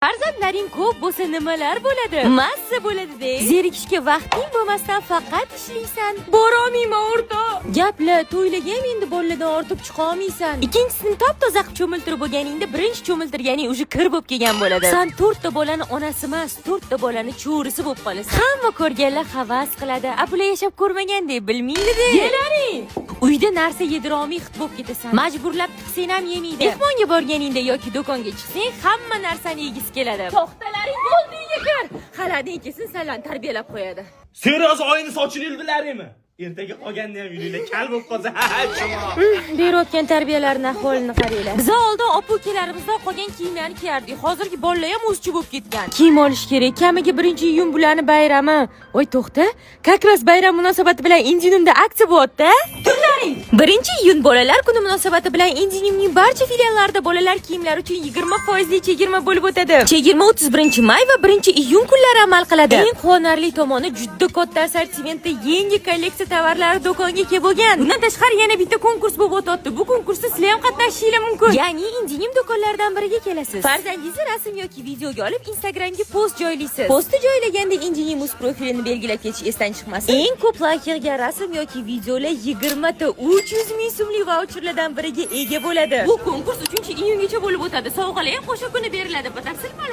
Farzandlaring ko'p bo'lsa, nimalar bo'ladi? Massa bo'ladi-de. Zerikishga vaqting bo'lmasdan faqat ishlaysan. Borolmayman, o'rtoq. Gaplar, to'ylarga ham endi bolalardan ortib chiqa olmaysan. Ikkinchisini top toza qilib cho'miltirib bo'lganingda, birinchi cho'miltirganing уже kir bo'lib kelgan bo'ladi. San to'rtta bolani onasi emas, to'rtta bolani cho'risi bo'lib qolasan. Hamma ko'rganlar havas qiladi. A bular yashab ko'rmagandek bilmaydi-de. Yelaring. Uyda narsa yedira olmay hid bo'lib ketasan. Majburlab tiqsang ham yemaydi. Mehmonga borganingda yoki do'konga chiqsang, hamma narsani yegisi keladi. To'xtalaring, bo'ldi, uyga kir. Halading kelsin, sanlarni tarbiyalab qo'yadi. Серьёз, oyini sochini yuldilaringmi? Ertaga qolganda ham yulinglar kal bo'lib qolsa, ha, chimo. Berayotgan tarbiyalarini ahvolini qaranglar. Biz oldin opa ukalarimizdan qolgan kiyimlarni kiyardik. Hozirgi bolalar ham o'zicha bo'lib ketgan. Kiyim olish kerak. Kamiga 1-iyun bularni bayrami. Voy, to'xta. Как раз bayram munosabati bilan Indinumda aksiya bo'lyapti. Turlaring. 1-iyun bolalar kuni munosabati bilan Indinumning barcha filiallarida bolalar kiyimlari uchun 20 foizli chegirma bo'lib o'tadi. Chegirma 31 may va 1 iyun kunlari amal qiladi. Eng quvonarli tomoni, juda katta assortimentda yangi kolleksiya tovarlari do'konga kelib bo'lgan. Bundan tashqari, yana bitta konkurs bo'lib o'tyapti. Bu konkursda sizlar ham qatnashishingiz mumkin. Ya'ni Indinim do'konlaridan biriga kelasiz. Farzandingizni rasm yoki videoga olib, Instagramga post joylaysiz. Postni joylaganda Indinim uz profilini belgilab ketish esdan chiqmasin. Eng ko'p layk yig'gan rasm yoki videolar 20 ta 300 ming so'mlik vaucherlardan biriga ega bo'ladi. Bu konkurs 3-iyungacha bo'lib o'tadi. Sovg'alar ham o'sha kuni beriladi. Batafsil ma'lumot